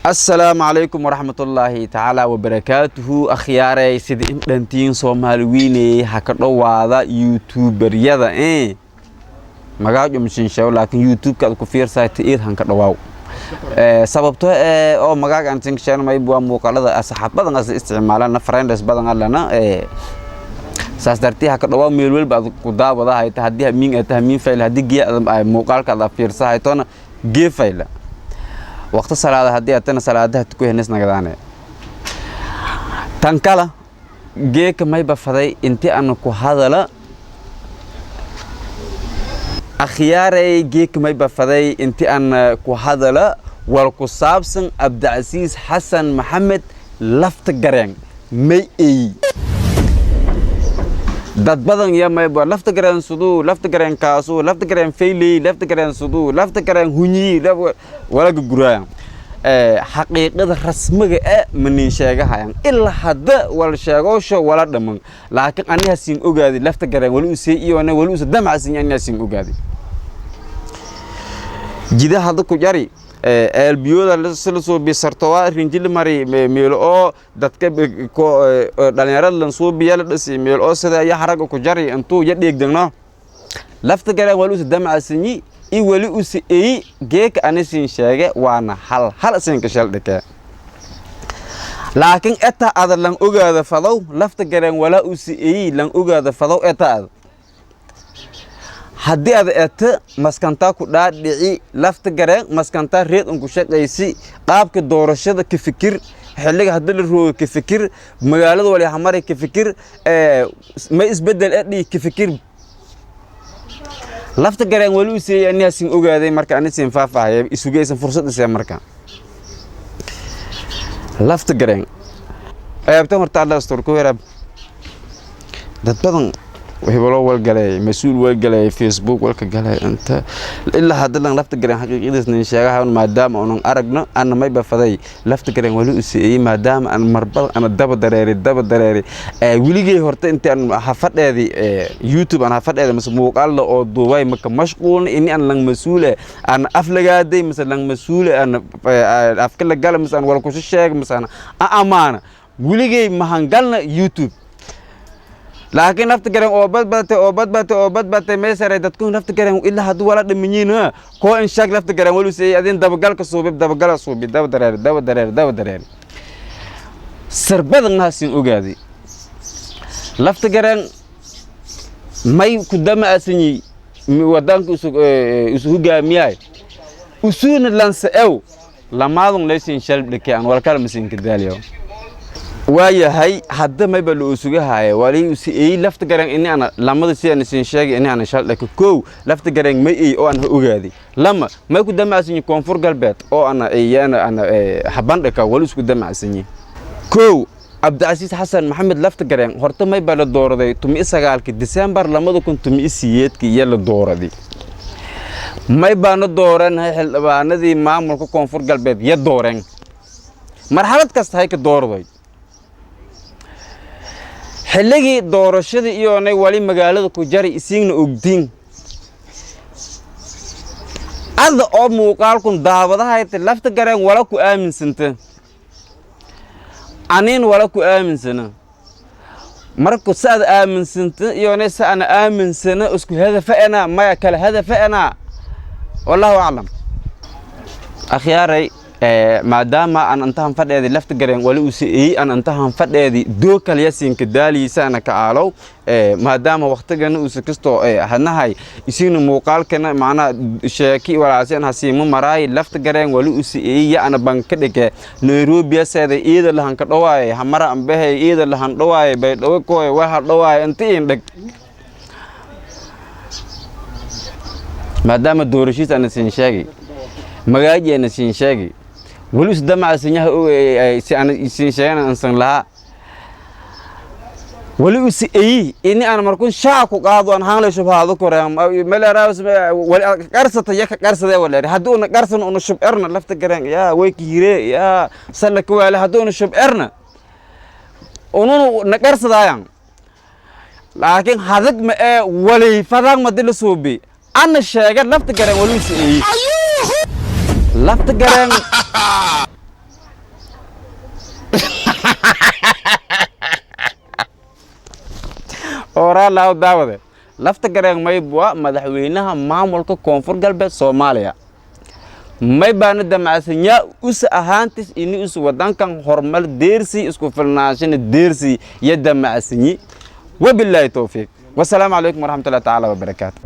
Assalaamu calaykum waraxmatullaahi tacaala wabarakaatuhu. Akhyaaray, sida in dhantiin Soomaali wiiney, ha ka dhowaada youtuberyada magaajo mishinsheego, laakiin YouTube-ka aad ku fiirsayta eed han ka dhawaaw. Sababto oo magaaga aan tin sheegno waa muuqaalada asxaab badan as isticmaalana, friends badan alana. Saas dartii ha ka dhawaaw. Meel walba aad ku daawada hayta, haddii hamiin ay tahay hamiin fayl, haddii gee muuqaalka aad fiirsa haytona gee fayla, waqti salaada haddii atana salaadaha tuku henes nagadaane. Tan kala geeka mayba faday inti aan ku hadala. Akhyaaray, geeka mayba faday inti aan ku hadala wal ku saabsan Abdicasiis Xasan Maxamed Lafta Gareen. May ey dad badan iyo mayba Lafta Gareen suduu, Lafta Gareen kaasuu, Lafta Gareen fayley, Lafta Gareen suduu, Lafta Gareen hunyi walaga guraayan. Xaqiiqada rasmiga e manin sheegahayan ilaa hadda wal sheegoosho wala dhaman, laakiin aniga siin ogaadi Lafta Gareen wali usee iyona wali usa damacsin. Aniga siin ogaadi jida hadda ku jari eelbiyooda sila soo bisartowa rinjili mari meel oo dadka dhalinyarada lan soo biya la dhisi meel oo sida ya haraga ku jari intuu ya dheegdegno. Lafta Gareen wali usa damacsanyi i wali usa eyi geeka ani siin sheege, waana hal hal siinka shal dhike, laakiin eta ada lan ogaada fadow Lafta Gareen wala usa eyi lan ogaada fadow. Eta ada haddii aad eta maskantaa ku dhaadhici Lafta Gareen maskantaa reed unku shaqaysi, qaabka doorashada ka fikir, xilliga hadda la rooga ka fikir, magaalada wali ka fikir, ma isbedel edhi ka fikir. Lafta Gareen wali u siiyay anigaa siin ogaaday. Marka ani siin faahfaahaya, isugaysan fursad isee. Marka Lafta Gareen ceebtan horta Alla astur ku yarab. Dad badan hebelo walgalay, mas-uul walgalay, Facebook walka galay inta ilaa hadda lan Lafta Gareen xaqiiqadiisna sheegaha, maadaama unan aragno. Ana mayba faday Lafta Gareen wali u siiyey, maadaama aan marbal ana daba dareeray daba dareeray weligay. Horta intii aan hafadheedi YouTube aan hafadheedi mise muuqaal oo duubay maka mashquulna ini aan lang mas-uule aan aflagaaday mise lang mas-uule aan afka la gala mise aan wal kusho sheega mise aan amaana weligay mahangalna YouTube. Laakiin Lafta Gareen oo badbatay oo badbatay oo badbatay meesharay dadku Lafta Gareen ilaa hadduu wala dhamanyiin koo in sheeg Lafta Gareen walu siiyey adin dabagalka suubib, dabagala suubi, daba dareer, daba dareer, daba dareer sarbadan maasin ogaaday. Lafta Gareen may ku dama asanyi wadanka isu hogaamiyaay usuuna lansa ew lamaadun laysin shalbdhike aan walkala masinka daaliyo. Waayahay, hadda mayba la usugahaya wali usi ey Lafta Gareen ini ana lamada si aan isin sheegay ini ana shaldhaka. Kow, Lafta Gareen may ey oo aan ogaaday. Lama, may ku damacsanyi Koonfur Galbeed oo ana iyana ana habandhaka wali isku damacsanyi. Kow, Cabdicasiis Xasan Maxamed Lafta Gareen horta may baa la dooraday 19-kii Disembar 2018-kii iyo la dooraday. May baana dooranhay xildhibaanadii maamulka Koonfur Galbeed ya dooreen, marxalad kasta hay ka doorday. Xilligii doorashadii iyoonay wali magaalada ku jari isiigna ogdiin ada oo muuqaalkun daawadahayta Lafta Gareen wala ku aaminsanta, aniin wala ku aaminsana. Marka si aad aaminsanta iyoonay si ana aaminsana isku hadafa ena maya kala hadafa ena, wallahu aclam. Akhyaaray, maadaama aan intahan fadheedi Lafta Gareen wali use ey aan intahan fadheedi doo kaliya siinka daaliisa ana ka aalow, maadaama waqtigana use kasto hadnahay isiina muuqaalkana macnaha sheeki walaasi an hasiimo maraay. Lafta Gareen wali use ey ya ana banka dhige Nairobi seeda iida lahan ka dhawaaye hamara ambahay iida lahan dhawaaye Baydhabo kooy waxa dhawaaye inta in dhig, maadaama doorashiis ana siin sheegay, magaaji ana siin sheegay, weli is damaca sinyaha si aan siin sheegana ansan lahaa weli usi eyi ini aan markun shaac ku qaado aan hangle shubhaado koreen meleraas wali qarsata ya ka qarsade waleer. Haddii una qarsan una shub erna Lafta Gareen yaa way kiire yaa salla ka waale, haddii una shub erna ununu na qarsadaayan, laakiin hadag ma ee wali fadag ma dila suubi ana sheega Lafta Gareen wali usi eyi Lafta Gareen. Oraa daawade, Lafta Gareen mayb waa madaxweynaha maamulka Koonfur Galbeed Soomaaliya. May baana damacsanyaa us ahaantis ini us wadankan horumar deersi, isku filnaanshana deersi ya damacsanyi. Wabilaahi towfiiq, wasalaamu calaykum waraxmatullahi tacaala wabarakaatu.